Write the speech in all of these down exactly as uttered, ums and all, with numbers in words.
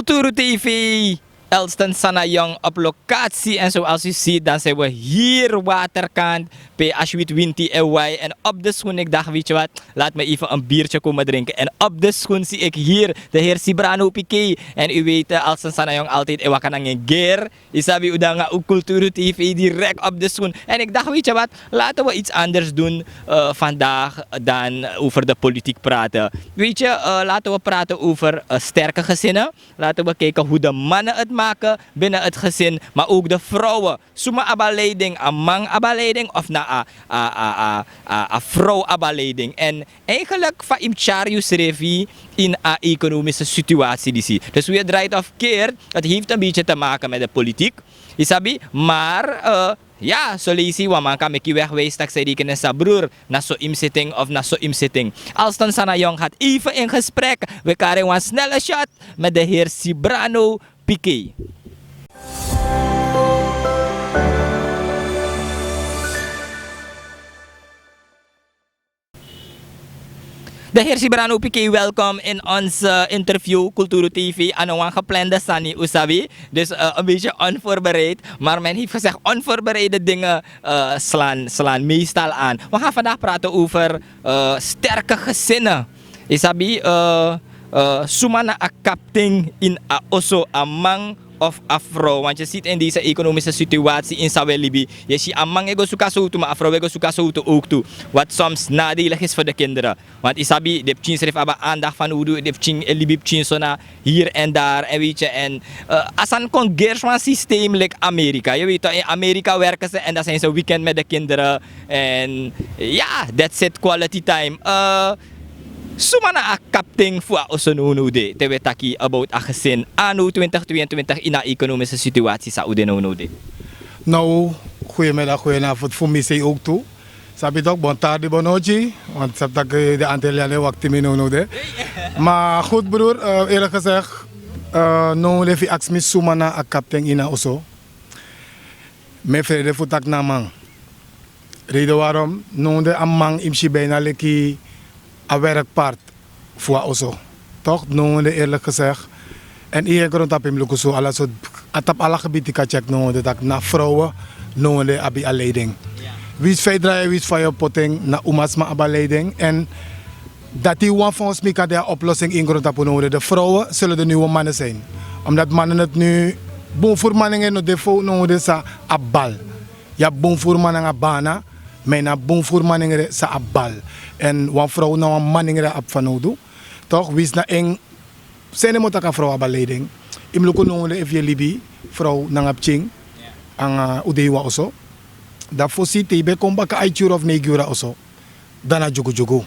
Kulturu T V, Elston Sanayong op locatie. En zoals u ziet, dan zijn we hier waterkant. Pe Ashwit Winti en Wai. En op de schoen, ik dacht, weet je wat, laat me even een biertje komen drinken. En op de schoen zie ik hier de heer Sibrano Piqué. En u weet, eh, Elston Sanayong altijd in Wakanangen Geer. Isabi Udanga, ook Kulturu T V direct op de schoen. En ik dacht, weet je wat, laten we iets anders doen eh, vandaag dan over de politiek praten. Weet je, eh, laten we praten over eh, sterke gezinnen. Laten we kijken hoe de mannen het maken binnen het gezin, maar ook de vrouwen. Suma abi a leiding, a man abi a leiding of na a, a, a, a, a, a vrouw abi a leiding. En eigenlijk fa yu mus tyari yusrefi in a economische situatie disi. Dus hoe je draait of keert, het heeft een beetje te maken met de politiek. Isabi, maar eh, ya, so leisi wan man kan meki wegwijs tak' san yu rekening sa broer, na so yu mus zitten of na so yu mus zitten. Alston Sanayong gaat even in gesprek. We kari wan snelle shot met de heer Sibrano Piqué. De heer Sibrano Piqué, welkom in ons eh, interview Kulturu T V. A no wan geplande sani, u sabi. Dus eh, een beetje onvoorbereid. Maar men heeft gezegd onvoorbereide dingen eh, slaan, slaan meestal aan. We gaan vandaag praten over eh, sterke gezinnen. Isabi, eh, eh, suma na a kapten in a oso, a man of a vrouw. Want je ziet in deze economische situatie in san we libi, je ziet a man e go suka sowtu, maar a vrouw e go suka sowtu ook toe. Wat soms nadelig is voor de kinderen. Want isabi, de pikin srefi abi aandacht van udu, de pikin e libi pikin so na hier en daar, en weet je, en eh, a sani kon gersi wan systeem like Amerika. Je weet toch, in Amerika werken ze en dan zijn ze weekend met de kinderen. En ja, that's it, quality time. Eh, suma na a kapten fu a oso nownow de, te we taki about a gezin anno twintig tweeëntwintig in a economische situatie san u de nownow de? Nou, goeiemiddag, goedenavond voor mij ook toe. Sabi toch, bon tardi, bon nochi. Want sabi taki de Antillianen e wakti mi nownow de. Maar goed broer, eh, eerlijk gezegd, eh, nownow de fu aksi mi suma na a kapten in a oso. Mi e frede fu taki na a man. Reden waarom, nownow de a man yu mus si bijna leki a werkpart fu a oso. Toch, nownow de eerlijk gezegd. En hier in grondtapu yu mus luku so, ala so, a tapu ala gebied yu kan check nownow de taki na vrouwen nownow de abi a leiding. Winsi fa yu drai, winsi fa yu poti en, na umasma abi a leiding. En dati wan volgens mi kan de a oplossing in grondtapu nownow de. De vrouwen zullen de nieuwe mannen zijn. Omdat mannen het nu, bun furu manengre no de fu nownow de san abi bal. Yu abi bun furu man nanga bana, ma yu no abi bun furu manengre san abi bal. En wan vrouw na wan manengre abi fanowdu. Toch, winsi na en, sani den mu taki a vrouw abi a leiding. Yu mus luku nownow de efu yu e libi, vrouw nanga pikin, nanga un de ini wan oso. Dan fosi te yu ben kon baka aiti yuru of neigi yuru a oso, dan na dyugudyugu.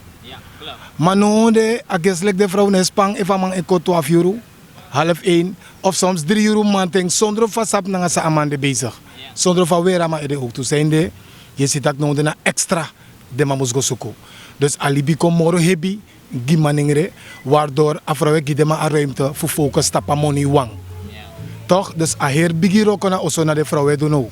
Ma nownow de a gesi leki den vrouw no e span efu a man e kon twafu yuru, half een, of soms dri yuru mamanten, sondro fa a sabi nanga san a man de bezig. Sondro fa weri a man ede ook tu. Sani de, yu e si taki nownow de na extra den man mus go suku. Dus a libi kon moro hebi gi manengre, waardoor a vrouw e gi den man a ruimte fu focus tapu a moni wan. Toch, dus a heri bigi wroko na oso na den vrouw e du now.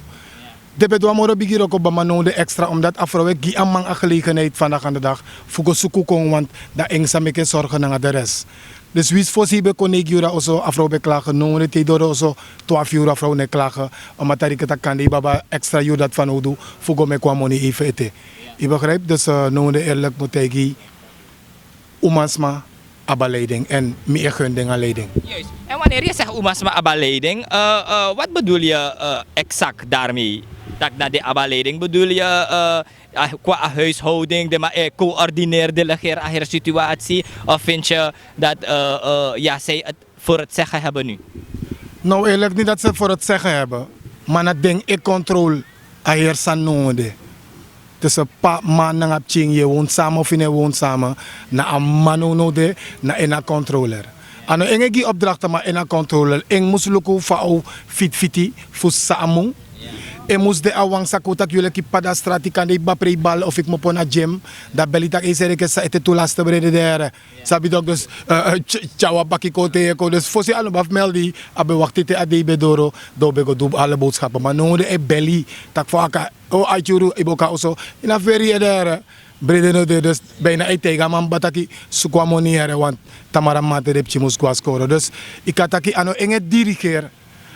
Den ben du wan moro bigi wroko, ma nownow de extra, omdat a vrouw e gi a man a gelegenheid vandaag aan de dag fu go suku kon, want dan en sa meki en zorgen nanga de rest. Dus winsi fosi yu ben kon neigi yuru a oso, a vrouw ben klagen, nownow de te yu doro oso twafu yuru, a vrouw no e klagen. Omdat a reken taki kande yu ben abi a extra yuru dati fanowdu fu go meki wan moni even ete. Yu begrijp? Dus eh, nownow de eerlijk mu taigi yu, umasma abi a leiding en mi e gun den a leiding. Juist. En wanneer je zegt umasma abi a leiding, eh, eh, wat bedoel je eh, exact daarmee? Dat na den abi a leiding, bedoel je eh, ah, qua huishouding, den man e coördineer, delegeer a heri situatie? Of vind je dat eh, eh, ja, zij het voor het zeggen hebben nu? Nou, eerlijk, niet dat ze voor het zeggen hebben, maar na den e controle a heri sani nownow de. Tussen p'pa, m'ma nanga pikin, yu e won samen of yu no e won samen, na a m'ma nownow de, na en na controler. A no en e gi opdrachten, ma en na controler. En mus luku fa a o fiti fiti fu san a mus. En mus de a wan sani kon taki yu leki p'pa, dan strati kande yu ben prei bal of yu kmopo na gym, dan beli taki ei, seri enke san ete tu laste brede dere. Sabi, donc, dus eh, eh, tya- tyawa baki kon te yu e kon. Dus fosi a no ben fu meldi, a ben wakti te a dei ben doro, dan un ben go du ala boodschappen. Ma nownow de e beli taki fa a kan, o, aiti yuru yu ben kon na oso, yu no abi feri yu ede here. Brede no de, dus bijna e taigi a man baka taki suku a moni yere, want tamara maman te den pikin mus go na skoro. Dus yu kan taki a no en e dirigeri,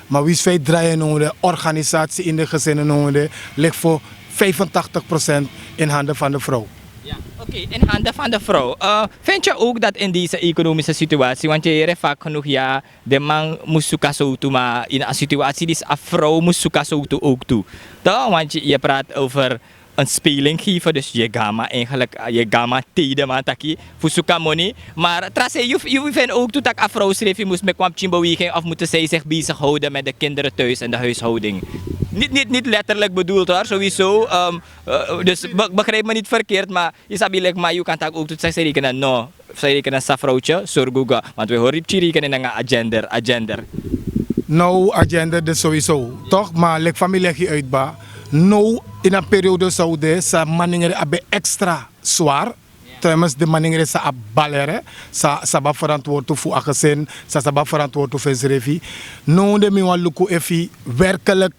ma winsi fa yu drai en now, den organisasi ini den gesin now, leki fu vijfentachtig procent in handen van de vrouw. Ja, oké, in handen van de vrouw. Eh, vind je ook dat in deze economische situatie, want je yere vaak genoeg, ja, de man mus suku a sowtu, maar in een situatie die is a vrouw mus suku a sowtu ook toe. Toch? Want je, je praat over een speling geven, dus je gama eigenlijk, eh, je gama tijden man taki fu suku a moni. Maar tra sei, yu, yu vind ook toe taki a vrouw srefi mus meki wan pikin beweging of moeten zij zich bezighouden met de kinderen thuis en de huishouding. Niet, niet, niet letterlijk bedoeld hoor, sowieso. Ehm, eh, dus be-, begrijp me niet verkeerd, maar yu sabi leki man, yu kan taki ook toe taki sei reken na no. Zij rekenen sa vrouwtje, sorgu go. Want we hori pikin rekenen nanga a gender, a gender. No, a gender de sowieso. Toch? Ma leki fa mi legi yu uit, ba. No, in a periode so de, sa maningre abi extra zwaar. Trouwens, de maningre sa abi bal, sa, sa abi verantwoord fu a gezin, sa, sa abi verantwoord fu ensrefi. No, de mi wani luku efu werkelijk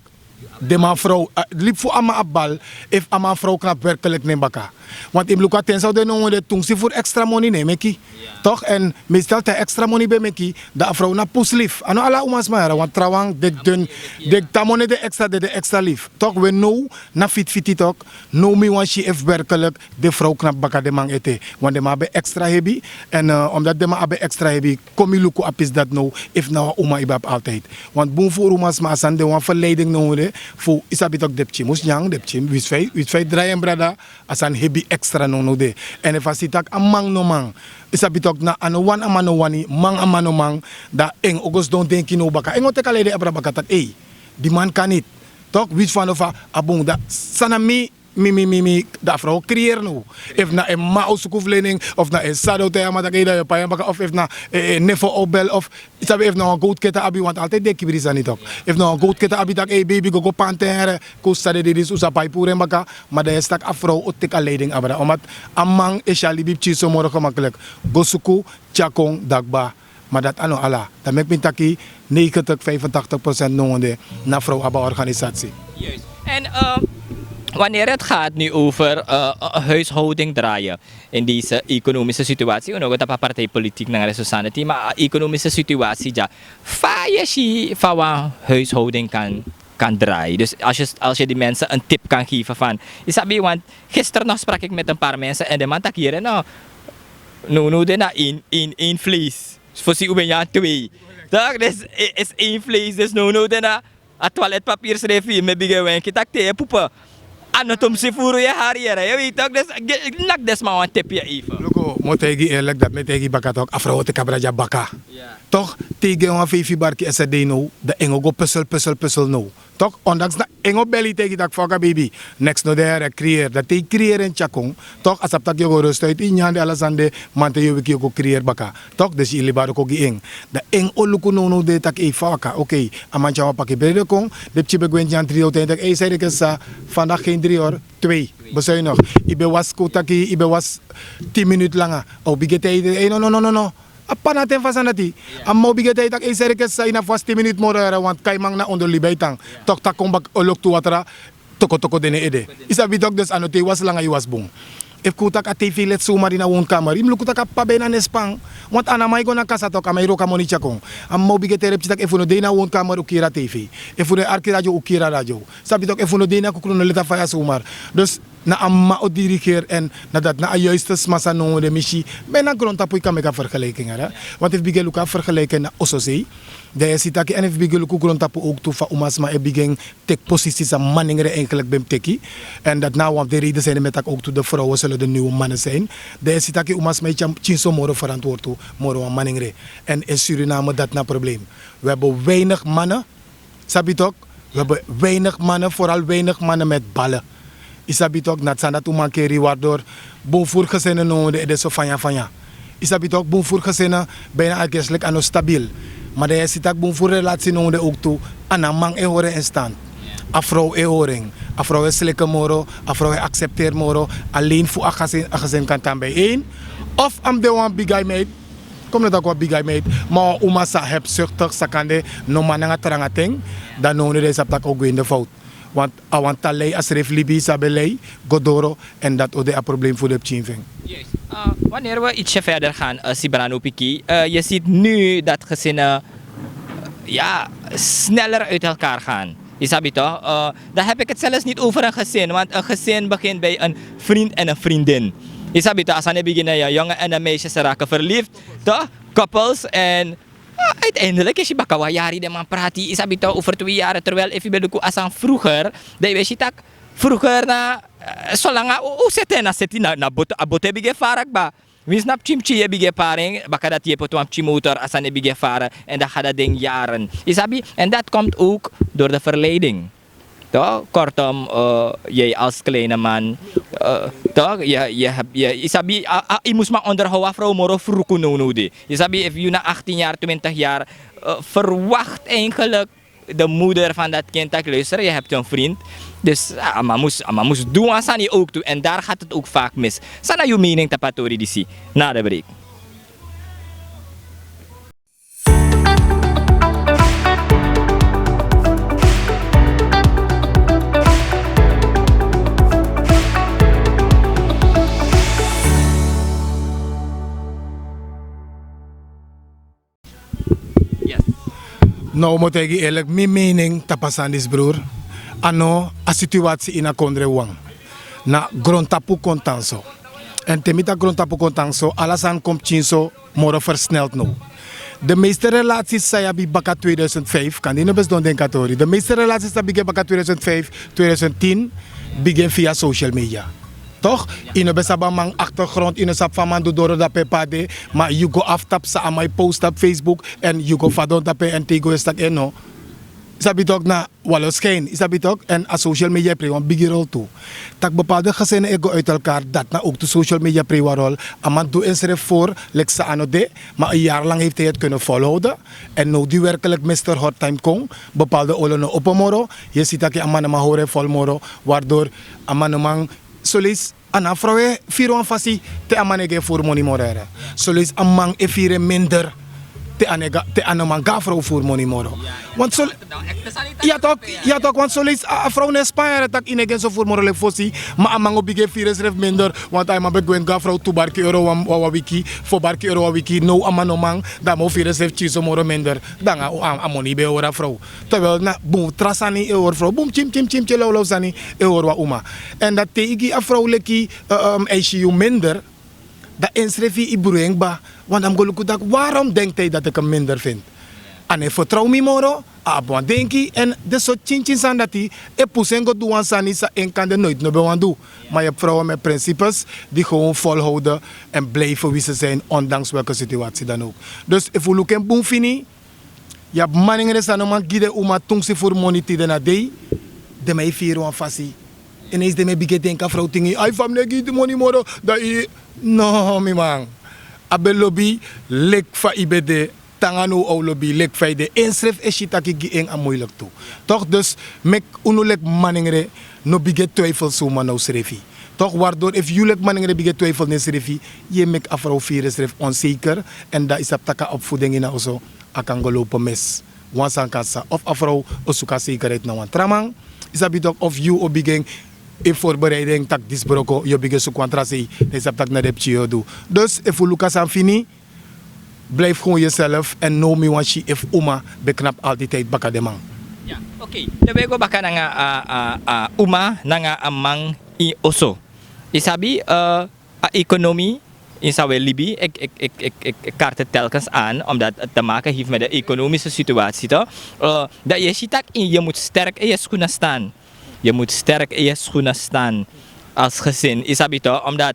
den man vrouw, eh, libi fu a man abi bal, efu a man vrouw knapu werkelijk na en baka. Want yu mus luku a ten so de now, de tungsi fu extra moni na en meki. Toch? En meestal te extra moni ben meki, dan a vrouw na pusu libi. A no ala umasma yere, want trawan de, de, de, te a moni de extra, de, de extra libi. Toch? We now na fitfiti toch. No, mi wani si efu werkelijk den vrouw knapu baka den man ete. Want den man abi extra hebi. En, eh, omdat den man abi extra hebi, kon mi luku a pisi dati now, efu na wan uma yu ben abi altijd. Want bun furu umasma, a sani de wan verleiding now de, fu yu sabi taki den pikin mus nyan, den pikin, winsi fa yu, winsi fa yu drai en, brada, a sani hebi extra now now de. En efu a si taki a man no man, yu sabi taki na a no wani, a man no wani, man, a man no man, dan en o go sidon denki now baka. En o teki a leiding abra baka taki, ei, di man kan niti. Toch, winsi fa no fa a bun, dan san na mi, mi, mi, mi, mi, dan a vrouw creëer now. Efu na en mama o suku fu lening, of na en sisa o taigi a man taki, ei, dan yu o pai en baka, of efu na, eh, eh, nefo o bel, of, yu sabi, efu na wan goudketen abi, want altijd den e kibri sani toch. Efu na wan goudketen abi taki, ei, baby, go go panti en yere, kon sisa de didis, un sa pai puru en baka, ma dan yu e si taki a vrouw o teki a leiding abra. Omdat a man e si a libi pikinso moro gemakkelijk. Go suku, tyari kon, dan kba. Ma dati a no ala. Dan meki mi taki negentig, vijfentachtig procent now de na vrouw abi a organisatie. Juist. En, eh, wanneer het gaat nu over, eh, een huishouding draaien in deze economische situatie, un no go tapu a partijpolitiek nanga den so sani, ma a economische situatie dya, fa yu e si fa wan huishouding kan, kan draaien. Dus als je, als je die mensen een tip kan geven van, yu sabi, want gisteren nog sprak ik met een paar mensen en den man taki yere no, no, no, de na één, één, één vlees. Fosi un ben nyan twee. Toch, dus, is, is één vlees, dus no, no, de na a toiletpapier srefi, mi e bigin wenki taki te yu e pupu, a no tumsi furu yu e hari yere, yu weet toch, dus, ge-, naki den sma wan tepye even. Luku, mi o taigi yu eerlijk, dati mi e taigi yu baka toch, a vrouw o teki abra dya baka. Ja. Toch, te yu gi en wan feifi barki esde now, dan en o go puzzel, puzzel, puzzel now. Toch, ondanks na en o beli yu, taigi yu taki fa waka baby, neks no de yere, creëer. Dan te yu creëer en tyari kon, toch, a sabi taki yu o go rust uit, yu nyan de, ala sani de, mamanten, yu wiki yu o go creëer baka. Toch, dus yu libi wroko gi en. Dan en o luku now now de taki, ei, fa waka, oké, a man tyari wan paki brede kon, den pikin ben gwe nyan dri, o taigi en taki, ei, san ede, sisa, vandaag geen drie hoor, twee. Bezuinig. Yu ben wasi, kon taki yu ben wasi tin minute langa, a o bigin taigi yu, ei, no, no, no, no, no. A p'pa na ten fu a sani dati. A mama o bigin taigi yu taki, ei, san ede, sisa, yu no abi fu wasi tin minute moro yere, want kaiman na ondro libi e tan. Toch, te a kon baka o loktu watra, toko toko de na en ede. Yu sabi toch, dus a no te yu wasi langa yu wasi bun. Efu kon taki a tv leti zomaar ini a woonkamer, yu mus luku taki a p'pa ben na en span. Want a no man e go na kasa toch, a man e wroko a moni tyari kon. A mama o bigin taigi den pikin taki efu un no de ini a woonkamer un kiri a tv. Efu un no e arki radio un kiri a radio. Sabi toch, efu un no de ini a kukru un no leti a faya zomaar. Dus na a mama o dirigeri en na dati na a juiste sma san now de, mi si. Bijna grontapu yu kan meki a vergelijking, hè. Want efu yu bigin luku a vergelijking na ososei, dan yu e si taki, en efu yu bigin luku grontapu ook tu fa umasma e bigin teki posisi san maningre eigenlijk ben mus teki. En dati na wan fu den reden san meki taki ook tu de vrouwen zullen de nieuwe mannen zijn. Dan yu e si taki umasma e tyari pikinso moro verantwoord tu, moro wan maningre. En in Suriname dati na probleem. We hebben weinig mannen. Sabi toch? We hebben weinig mannen, vooral weinig mannen met ballen. Yu sabi toch, na san dati un mankeri, waardoor bun furu gezinnen now de ede so fanya fanya. Yu sabi toch, bun furu gezinnen, bijna a geestelijk a no stabiel. Ma dan yu e si taki bun furu relatie now de ook tu, a no man e hori en stand. A vrouw e hori en. A vrouw e slikken moro, a vrouw e accepteren moro. Alleen fu a gezin, a gezin kan tan bijeen. Of a mus de wan bigi meid, kon mi no taki wan bigi meid, ma wan uma san hebzuchtig, san kande no man nanga tranga ten, dan now de yu sabi taki o go ini de fout. Want a wan talei a srefi libi sabi lei go doro. En dat o de a probleem fu de pikin fu en. Wanneer we ietsje verder gaan, Sibrano Piki, je ziet nu dat gezinnen ja, sneller uit elkaar gaan. Je sabi toch? Dan heb ik het zelfs niet over een gezin, want een gezin begint bij een vriend en een vriendin. Je sabi toch, als aan het begin een jongen en een meisje ze raken verliefd, toch? Koppels en uiteindelijk is je baka wan yari de man prati, je sabi toch, over twee jaren, terwijl efi beluku asan vroeger, dan je weet je tak, vroeger na solanga o sete na seti na bote bige farakba. Winsi na pikin pikin yu e bigin e pari en, baka dati yu e poti wan pikin motor, a sani e bigin e fara, èn dan ga dati den yaren. Yu sabi, en dat komt ook door de verleiding. Toch? Kortom, jij als kleine man, toch? Yu sabi, yu mus man onderhouden a vrouw moro fruku nownow de. Yu sabi, efu yu na achttien jaar, twintig jaar, verwacht eigenlijk de moeder van dat kind taki luister, je hebt een vriend. Dus a man mus du wan sani ook tu, en daar gaat het ook vaak mis. San na yu mening tapu a tori disi? Na de break. No, mi o taigi yu eerlik, mi mening tapu a sani disi, broer, a no a situasi ini a kondre wawan. Na grontapu kon tan so. Èn te mi taki grontapu kon tan so, ala sani kon pikin so moro versneld now. De meeste relaties san yu abi baka tweeduizend vijf, kande yu no ben sidon denki a tori, de meeste relaties san bigin baka tweeduizend vijf, tweeduizend tien, bigin via social media. Toch? Yu no ben sabi a man achtergrond, yu no sabi fa a man du doro dape pe a de. Ma yu go afu tapu san a man e post tapu Facebook, èn yu go fadon dape, èn te yu go e si tak' en no, yu sabi tok, na walo skin, yu sabi tok, èn a social media e prei wan bigi rol tu. Tak' bepaalde gezinnen e go uit elkaar, dati na ook tu social media prei wan rol. A man du ensrefi voor, leki san a no de, ma een jaar lang heeft hij het kunnen volhouden. Èn now di werkelijk mister hot time kon, bepaalde olo no opo moro, yu e si tak' a man no man hori en vol moro, waardoor a man no man, soleisi a no a frow e firi wan fasi te a man no e gi en furu moni moro. Soleisi a man e firi en minder te a no man gi a frow furu moni moro. Want soleisi, ya tok, ya tok, want soleisi a frow no e span yere tak' yu no e gi en so furu moro leki fosi. Ma a man o bigin e firi ensrefi minder, want a man ben gwe go a frow tu barki euro wan wiki, fo barki euro wan wiki, now a man no man, dan a man o firi ensrefi pikin so moro minder. Dan a moni ben e hori a frow. Terwijl na bun tra sani e hori frow, bun pikin pikin pikin lawlaw sani e hori wan uma. Èn dati te yu gi a frow leki, a e si yu minder, dan ensrefi yu brui en kba. Want dan mus go luku tak' waarom denkt hij dat ik hem minder vind? A no e fertrow mi moro, a abi wan denki, èn den sortu pikin pikin sani dati e pusu en go du wan sani san en kande noiti no ben wani du. Ma yu abi frow met principes, di gewoon volhouden en blijven wie ze zijn, ondanks welke situatie dan ook. Dus efu un luku en bun fini, yu abi manengre san no man gi den uma tungsi furu moni tide na dei. Den man e firi wan fasi. Ineisi den man e bigin e denki a frow tingi, ai fa mi no e gi yu moni moro, dan yu, no mi man. A ben lobi leki fa yu ben de, te nanga now a o lobi yu leki fa yu de. Ensrefi e si tak' yu gi en a moeilijk tu. Toch? Dus meki unu leki manengre no bigin e twijfel suma na unsrefi. Toch? Waardoor efu yu leki manengre bigin e twijfel na ensrefi, yu e meki a frow firi ensrefi onzeker. Èn dan yu sabi tak' a opvoeding ini a oso, a kan go lopen mis. Wan sani kan sa, of a frow o suku a zekerheid na wan tra man, yu sabi tok, of yu o bigin e voorbereiding tak' disi broko, yu o bigin suku wan tra sei, dan yu sabi tak' na den pikin yu o du. Dus efu un luku a sani fini, blijf gewoon jezelf. Èn now mi wani si efu uma ben knap altiteit baka den man. Okei, dan wi e go baka nanga a uma nanga a man ini oso. Yu sabi, a economie in san wi e libi, ik kaart het telkens aan, omdat het te maken heeft met de economische situatie, toch? Dat je ziet dat in, je moet sterk in je schoenen staan. Je moet sterk in je schoenen staan als gezin. Yu sabi toch, omdat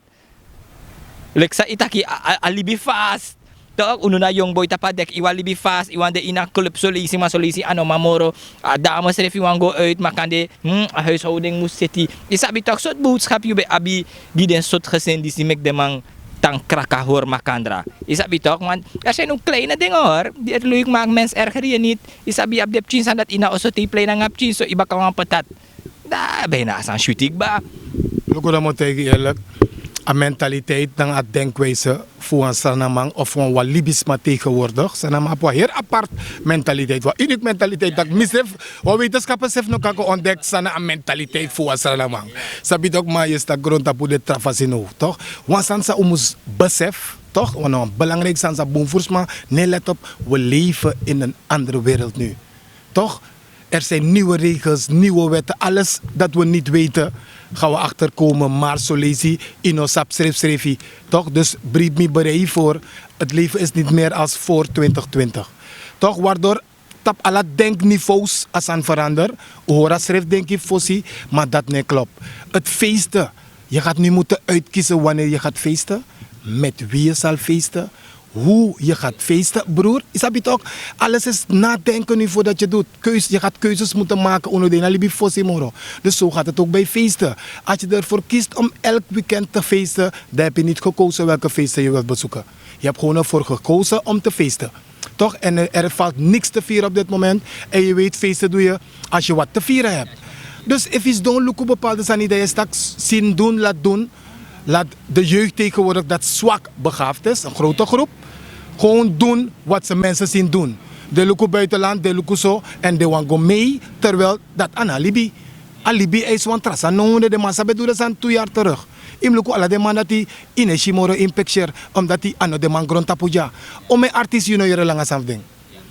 leki san yu taki, a libi fast. Toch, unu na yongu boi tapu a deki, yu wani libi fast, yu wani de ini a club soleisi, ma soleisi a no man moro. A dame srefi wani go uit, ma kande a huishouding mus seti. Yu sabi toch sortu boodschap yu ben abi gi den sortu gezin disi, meki den man tan kraka hori makandra. Yu sabi toch, want er zijn ook kleine dingen hoor die het leuk maken, mensen, erger je niet. Yu sabi yu abi den pikin sani dati ini a oso, te yu plein nanga pikin so, yu baka wan patat. Dan ben yu na a sani switi kba. Luku, dan mi o taigi yu eerlijk, a mentaliteit nanga a denkwijse fu wan Sranaman of wan libisma tegenwoordig. Sranaman abi wan heri apart mentaliteit, wan uniek mentaliteit, dat mi srefi, wan wetenschapper srefi no kan kon ontdek san na a mentaliteit fu wan Sranaman. Sabi tok, ma yu e stap grontapu de tra fasi now, toch? Wan sani san un mus besef, toch, wan belangrijk sani san bun fu sma no e let op. We leven in een andere wereld nu. Toch? Er zijn nieuwe regels, nieuwe wetten, alles dat we niet weten, gaan we achterkomen. Maar zo lees je in ons sap schrijf schrijf je. Toch? Dus breed me bereid voor. Het leven is niet meer als voor twintig twintig. Toch? Waardoor tap ala denkniveaus a sani verander. Un hori a srefi denki fosi, maar dat no e klop. Het feesten. Je gaat nu moeten uitkiezen wanneer je gaat feesten, met wie je zal feesten, hoe je gaat feesten, broer. Yu sabi tok, alles is nadenken nu voordat je doet. Keus, je gaat keuzes moeten maken, unu de na libi fosi moro. Dus zo gaat het ook bij feesten. Als je ervoor kiest om elk weekend te feesten, dan heb je niet gekozen welke feesten je wilt bezoeken. Je hebt gewoon ervoor gekozen om te feesten. Toch? En er, er valt niks te vieren op dit moment. En je weet, feesten doe je als je wat te vieren hebt. Dus if is don luku bepaalde sani, dan je straks zien doen, laat doen. Laat de jeugd tegenwoordig dat zwak begaafd is, een grote groep, gewoon doen wat ze mensen zien doen. De luku buitenland, de luku zo, en de wan go mee, terwijl dat aan alibi. Alibi is wan trasa no, de man sabi doe de sani twee jaar terug. Im luku ala de man dati, yu no e si moro in picture, omdat yu a no de man grontapu dya. Ome artist yu no yere langa san fu den.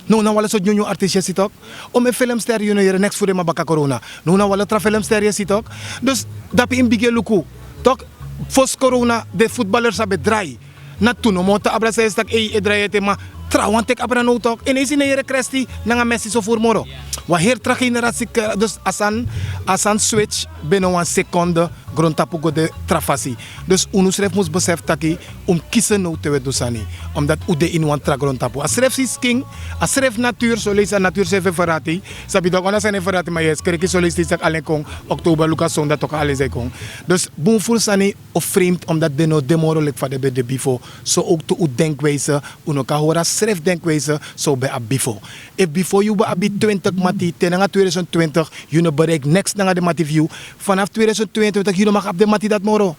No na wale so nyunyu artist yu e si tok. Ome filmster yu no yere neks fu den man baka corona. No na wale tra filmster yu e si tok. Dus dapi in bigi e luku tok. Fosi corona de footballer sabi drai. Na tu no moro te abra san yu e si tak' ei e drai ete, ma trawan teki abra now tok. En yu si no yere Kresti nanga Messi so furu moro. Wan heri tra generasi. Dus a sani, a sani switch binnen wan seconde. Grontapu go de tra fasi. Dus unu srefi mus besef taki un mus kisi now te un e du sani. Omdat un de ini wan tra grontapu. A srefi skin, a srefi natuur, soleisi a natuur srefi e ferati. Sabi dok wan a sani e ferati, ma yes, kreki soleisi saki alen kon, oktober luku a sonda toku alen sa e kon. Dus bun furu sani o vreemd, omdat den no de moro leki fa den ben de bifo. So ook tu un denkwijse, un no kan hori a srefi denkwijse san un ben abi bifo. Efu bifo yu ben abi twintig mati, te nanga tweeduizend twintig yu no bereik neks nanga den mati fu yu. Vanaf tweeduizend tweeëntwintig yu no mag abi den mati dati moro.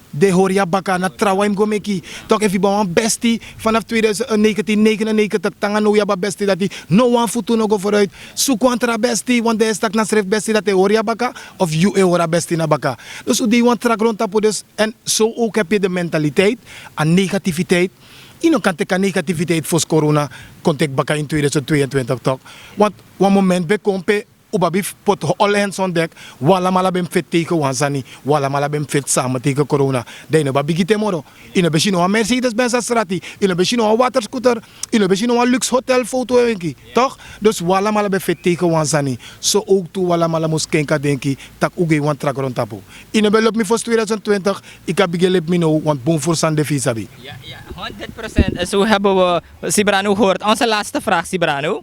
Den e hori yu na baka, na trawan yu mus go meki. Tok, efu yu ben abi wan besti vanaf tweeduizend, eh, negentien negenennegentig te nanga now yu abi a besti dati, no wan futu no go vooruit. Suku wan tra besti, want den e si tak' na srefi besti dati e hori yu na baka, of yu e hori a besti na baka. Dus un de ini wan tra grontapu dus. En zo ook heb je de mentaliteit, a negativiteit. Yu no kan teki a negativiteit fosi corona kon teki baka in tweeduizend tweeëntwintig tok. Want wan moment ben kon pe un ben abi fu poti all hands on deck. Un alamala ben mus feti tegen wan sani. Un alamala ben mus feti samen tegen corona. Dan yu no ben abi gi ten moro. Yu no ben si no wan Mercedes Benz a srati. Yu no ben si no wan waterscooter. Yu no ben si no wan luxe hotel foto en wenki. Toch? Dus un alamala ben feti tegen wan sani. So ook tu un alamala mus kenki a denki tak' un go ini wan tra grontapu. Yu no ben lobi mi fosi tweeduizend twintig, yu kan bigin lobi mi now, want bun furu sani de fu yu sabi. Ja, ja, honderd procent. En zo hebben we Sibrano gehoord. Onze laatste vraag, Sibrano.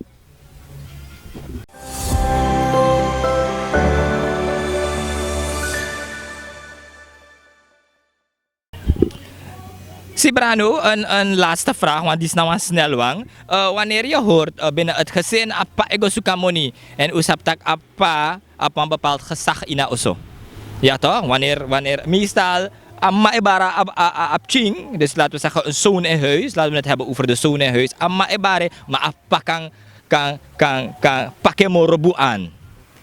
Sibrano, een, een laatste vraag, want dit is nou een snel wang. Eh, wanneer je hoort, eh, binnen het gezin, a p'pa e go suka moni, en un sabi tak' a p'pa abi wan bepaald gezag ini a oso. Ja toch? Wanneer, wanneer, meestal, a mama e bari a, a, a, a pikin, dus laten we zeggen een zoon in huis, laten we het hebben over de zoon in huis. A mama e bari, ma a p'pa kan, kan, kan, kan paki en moro bun aan.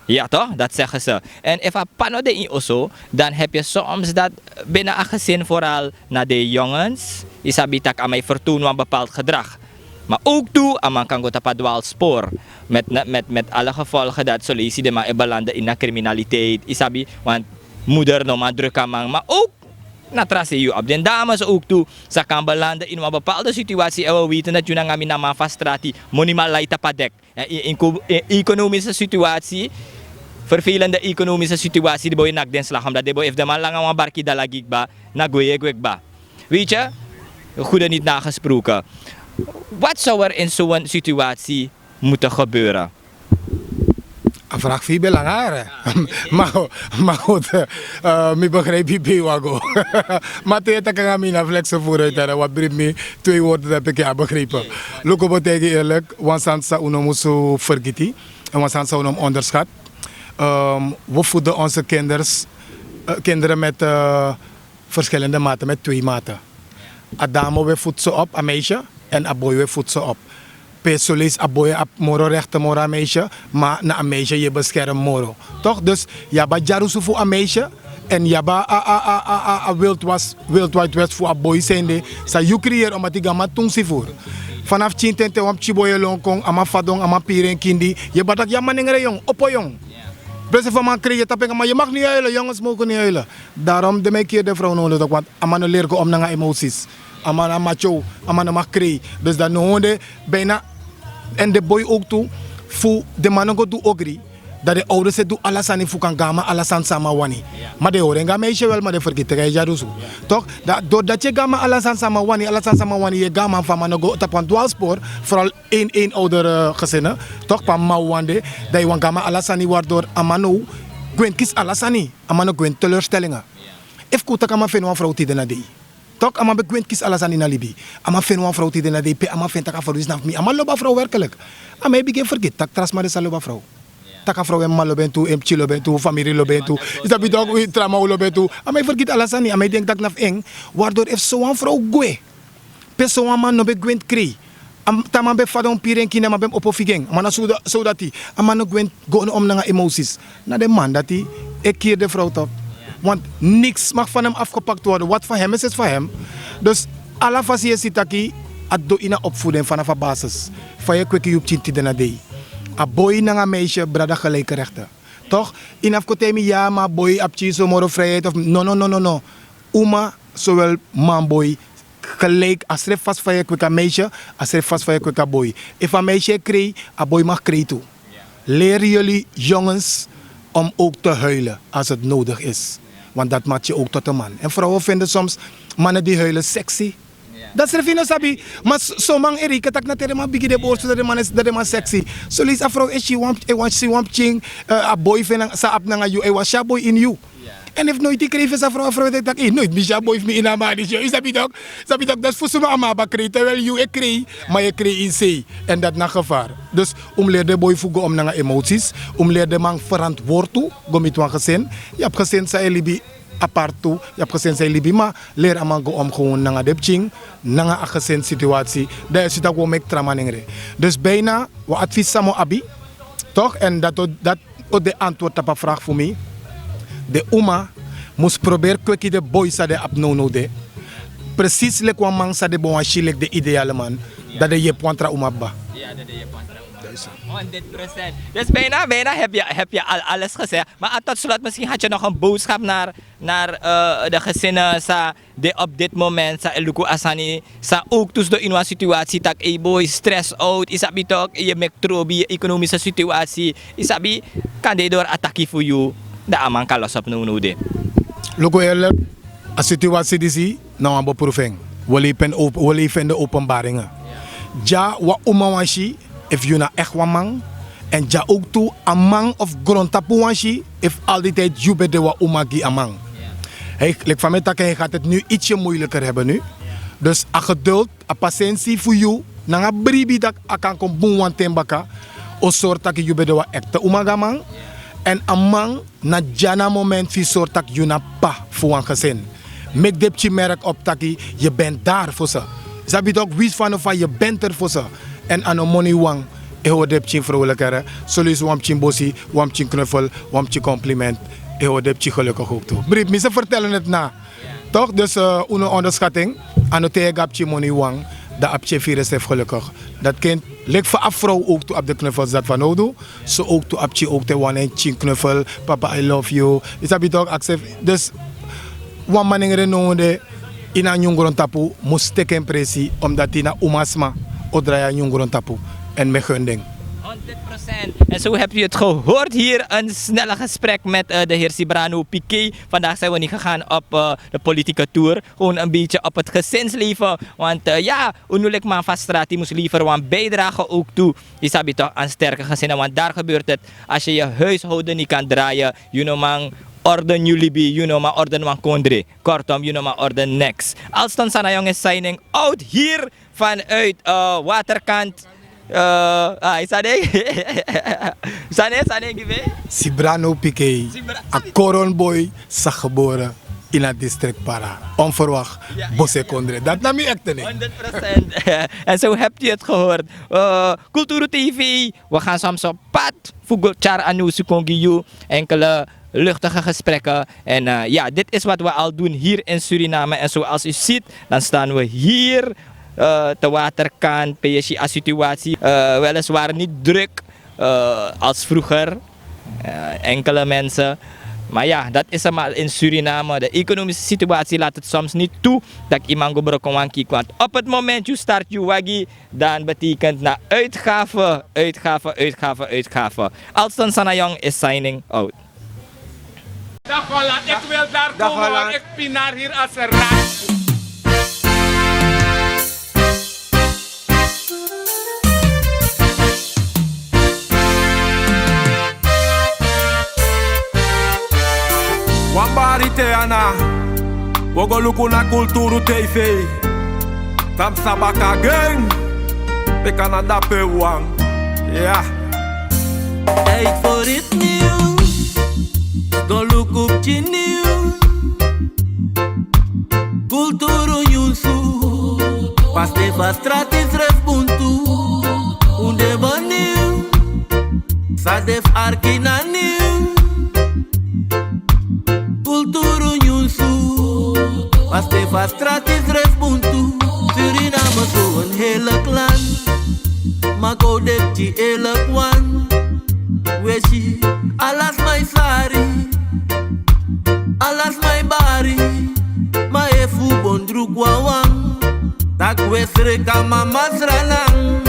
Ja toch, dat zeggen ze. En efu a p'pa no de ini oso, dan heb je soms dat binnen a gezin vooral na de jongens, yu sabi tak' a man e vertoon wan bepaald gedrag. Maar ook tu, a man kan go tapu a dwaalspoor. Met, met, met alle gevolgen dat soleisi den man e belanden ini a criminaliteit, yu sabi, want moeder no man druk a man. Maar ook na tra sei yu abi den dames ook tu, san kan belanden ini wan bepaalde situatie, en we weten dat yu nanga mi na man fu a strati, monimal lai tapu a dek. En in, in, in economische situatie, vervelende economische situatie, den boi e naki den slag, omdat den boi, efu den man langa wan barki dala gi kba, na gwe yu e gwe kba. Weet je, goede niet nagesproken. Wat zou er in zo'n situatie moeten gebeuren? A vraag fu yu ben langa. Maar, maar goed, eh, mi begrijp yu pe yu wani go. Maar te yu taki nanga mi na flex vooruit, hè, wat brief mi twee woorden, dat heb ik ja begrepen. Luku, bo, tegen yu eerlijk, wan sani san un no mus fergiti, en wan sani san un no mus onderschat. Ehm, we voeden onze kinders, eh, kinderen met, eh, Verschillende maten met twee maten. A dame we voedsel op a meisje, en a boy we voedsel op. Pe solis a boy a moro rechte moro a meisje, maar na a meisje ye bescherm moro. Toch? Dus yaba jarusu fu a meisje, en yaba a a a a a wild was wild wild west fu a boy sende. Sa yu creëer omdat die gama tungsi voer. Vanaf tien ten te wan pikin boy e lon kon, a man fadon, a man piri en kindi. Ye batak ya manengre jong, opo jong. Prese van man creëer tapenga maar je mag niet huilen, jongens mogen niet huilen. Daarom de mij keer de vrouw nodig, want a man no leri go om nanga emoties. A man a macho, a man no mag krei. Dus dan no honde bijna. En de boy ook tu, fu de man no go du ogri. Dat de ouders e du ala sani fu kan gama ala sani sama wani. Maar de horen ga meisje wel maar de vergeten ga e jarusu. Toch? Doordat je gama ala sani sama wani, ala sani sama wani, je gama fa man no go tapu an dwaalspoor. Vooral een een ouder gezinnen. Toch pa man wande, dat je wan gama ala sani waardoor a man no gwent kis ala sani. A man no gwent teleurstellingen. Efu kutak a man feni wan vrouw tide na dei. Tok a man ben gwenti kisi ala sani na libi. A man feni wan frow tide na dei pe a man feni tak' a frow disi na fu mi. A man lobi a frow werkelik. A man e bigin fergiti tak' tra sma de sa lobi a frow. Tak' a frow en mama lobi en tu, en pikin lobi en tu, famiri lobi en tu. Yu sabi tok wi tra man wi lobi en tu. A man e fergiti ala sani a man e denki tak' na fu en. Wari dori efu sowan frow gwe, pe sowan man no ben gwenti krei, te a man ben fadon piri en kini a man ben mus opo figi en a man na sowdati. A man no gwenti go no om nanga emosis. Na den man dati e kiri den frow tok. Want niks mag fan hem afgepakt worden wat fan hem is is fan hem. Dus ala fasi yu e si taki a doi na opvoeding fanafu a basis. Fa yu e kweki yu pikin tide na dei. A boi nanga meisye brada gelijke rechten. Tok? Yu na fu kon taigi mi ya ma a boi abi pikin so moro vrijheid of no no no no no. Uma sowel man boi gelijk a srefi fasi fa yu e kweki a meisye. A srefi fasi fa yu e kweki a boi. Efu a meisye e krei, a boi mag krei tu. Leri yuli jongens om ook te huilen als het nodig is. Want dat maakt je ook tot een man en vrouwen vinden soms mannen die huilen sexy. Dati srefi yu no sabi. Ma son man e reiki tak' na te den man bigi den borsu dan den man sexy. Solesi a frow e si wan pikin, a boi fu en san abi nanga yu a e wani si a boi ini yu. Èn efu noiti yu krei fesi a frow a frow e taki noiti mi si a boi fu mi ini a man disi yu sabi tok? Sabi tok dati fu suma a man abi a krei terwijl yu e krei. Ma yu e krei ini sei. Èn dati na gevar. Dus un mus leri den boi fu go om nanga emosis. Un mus leri den man ferantwortu go miti wan gesin. Yu abi gesin san e libi apart tu. Yu abi gesin san e libi ma leri a man go om gewon nanga den pikin nanga a gesin situasi. Dan yu e si tak' wi o meki tra manengre. Dus bina wan advis san mi o abi. Tok' èn dati o de antwoord tapu a fragi fu mi. Den uma mus proberi kweki den boi san den abi nownow de. Presisi leki wan man san den bo wani si leki den ideale man. Dan den yepi wan tra uma kba. Dus bijna bijna heb je al alles gezegd maar tot slot misschien had je nog een boodschap naar de gezinnen san de op dit moment san e luku a sani san ook tu sidon ini wan situasi tak' ei boi stress out yu sabi tok' yu meki trobi yu ekonomische situasi. Yu sabi kan de dori a taki fu yu. Dan a man kan losi op nownow de. Luku eerlik, a situasi disi na wan beproefing. Wi lefi en de openbaringen. Dya wan uma wani si efu yu na ekti wan man. Èn dya owktu a man of grontapu wani si efu al di tidi yu ben de wan uma gi a man. Leki fa mi e taki en gati eti nu iti yu muiliker heben nu. Dus a gedult, a pasensi fu yu nanga bribi tak' a kan kon bun wan ten baka o sori tak' yu ben de wan ekte uma gi a man. Èn a man na dya na a moment fu yu sori tak' yu na p'pa fu wan gesin. Meki den pikin merki op taki yu ben dari fu se. Yu sabi tok' winsi fa no fa yu ben teri fu se. Èn a no moni wan e hori den pikin frowlikere. Solesi wan pikin bosi, wan pikin knufel, wan pikin kompliment e hori den pikin gelukigi owktu. Bribi mi se ferteli neti na. Tok' dus un no onderskati en. A no te yu e go a pikin moni wan, dan a pikin e firi ensrefi gelukigi. Dati ken leki fa a frow owktu abi den knufels dati fanowdu. So owktu a pikin owktu e wani en pikin knufel. Papa i love you. Yu sabi tok' aksi efu dus wan manengre nownu de ini a nyun grontapu mus teki en presi omdati na umasma o drai a nyun grontapu. Èn mi e gun den. En zo heb je het gehoord hier een snelle gesprek met de heer Sibrano Pikei. Vandaag zijn we niet gegaan op de politieke toer, gewoon een beetje op het gezinsleven. Want ja, unu leki man van straat die moest leveren wan bijdrage ook toe. Yu sabi tok' an sterke gezinnen want dari gebeurt het. As yu yu huishouden ni kan draiye, yu no man orden yu libi, yu no man orden wan kondre. Kortom yu no man orden neks. Alston sanayong is signing out hier vanuit waterkant. Ai sani. Sani sani gi mi. Sibrano pikei. A koronboi sa gebore. in a district Para. Onverwacht, Bosekondre. Dat na mi ekte nen. Honderd procent. En zo hebt u het gehoord. Eh, Kulturu T V, we gaan soms op pad voor Tyar Anusi kon gi yu enkele luchtige gesprekken. En eh, ja, dit is wat we al doen hier in Suriname. En zoals u ziet, dan staan we hier eh, te waterkan, P S G A situatie. Eh, weliswaar niet druk eh, als vroeger. Eh, enkele mensen. Maar ja, dat is eenmaal in Suriname. De economische situatie laat het soms niet toe dat iemand go broko wan kiek. Want op het moment you start you wagi, dan betekent na uitgave, uitgave, uitgave, uitgave. Alston Sanayong is signing out. Dag Holland, ik wil daar komen, want ik pinar hier als een rat. Wan bari te ana, wo go luku na Kulturu T V. Tam sabaka gen, pe Canada pe wan. Ya. Tijd voor iets nieuws. Go luku pikin nieuws. Kulturu nyunsu. Paste fa strati srefi buntu. Un de benieuwd. San de fu arki na nieuws. Kulturu nyunsu. Paste fa strati srefi buntu. Suriname so een heerlijk land. Ma go de pikin eerlijk wan. We si, ala sma e sari. Ala sma e bari. Ma efu un bon druku wawan, tak' un e sreka, ma masra nan.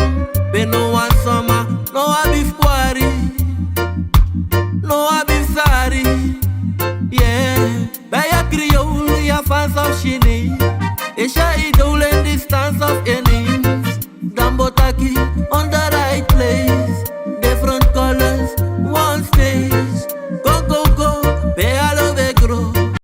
Pe no wan sma no abi fu kwari, no abi fu sari. Yeah. Bij a Creole, ya fans of Chinees. Asia, Idol in distance of Enis. Dan bo taki on the right place. Different colors, one